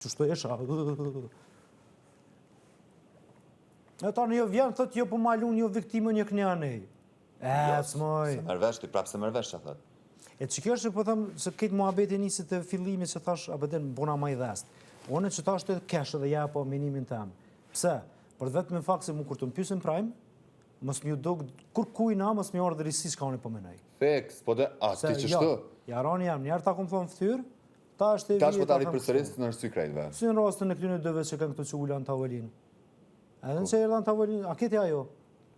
Qështu isha. E tani jo vjen, thot, jo po ma lun, jo viktimën, jo këni anej. E, jo, s'moj. Se merr vesh, ti prapë se merr vesh që thot. E që kjo është që po them, se këtë muhabeti nisi të fillimi që thash, a bëden, bona ma i dhest. Unë që tash të kesh edhe ja po menimin tem. Pse? Për të vetëm fakt se mu kur të më pysin prime, mos m'ju duk, kur kujna, mos m'ju ardhë risi çka unë po menoj. Fiks, po dhe, a, ti që jo, shtu? Ja, rani jam, njerë ta kom thonë fytyrë, Tash te Tash po ta ripërsëris në sy krejtve. Si në rastin e këtyre dyve që kanë këto që ulan tavolinë. Edhe në që erdhan tavolinë, a keti ajo?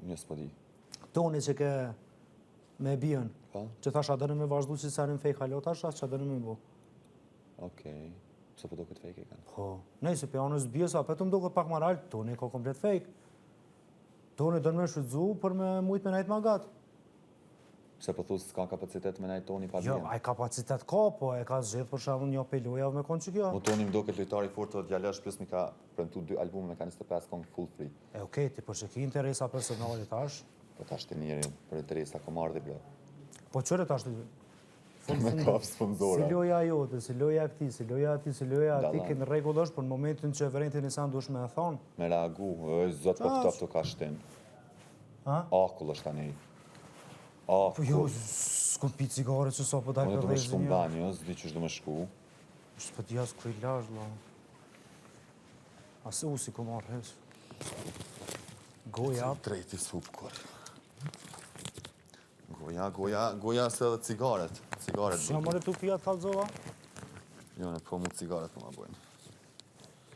Një s'po di. Toni që ke me bijën. Po. Që thash, a dënë me vazhdu që sa në fake halo tash, a që dënë me bo. Okej. Pse po do këtë fake e kanë? Po. Nëse pe anës bijës, a petëm do këtë pak maral, Toni ka komplet fake. Toni dënë me shfrytzu për me mujt me najt ma gatë. Pse po thu s'ka kapacitet me najt Toni pa Jo, ai kapacitet ka, po e ka zgjedh për shembull një pe lojave me konë që kjo. Mu Toni më doket lojtar i fortë dhe djalosh plus mi ka premtu dy albume me ka 25 kongë full free. E okej, ti po që ki interesa personale tash. Po tash ti njeri për interesa kom ardhi bro. Po qëre tash ti? Fund Me kap sponzora. Si loja jote, si loja këti, si loja ati, si loja ati, këtë në rregull është, por në momentin që e vërejnë një sen duhesh me e thonë. Me reagu, e zot po këto të ka shtim. Ha? Akull është tani. Akull. Po jo, s'kom pi cigare që sa po dalë për dhezin. Unë do me shku në banjo, s'di qysh do me shku. S'po di as ku i lash, vlla. As u si ku marrë hiç. Goja. Drejti sup kur. Goja, goja, goja se edhe cigaret. Cigaret. Si marrë tu pija të kallzova? Jo, në po mu cigaret po ma bojnë.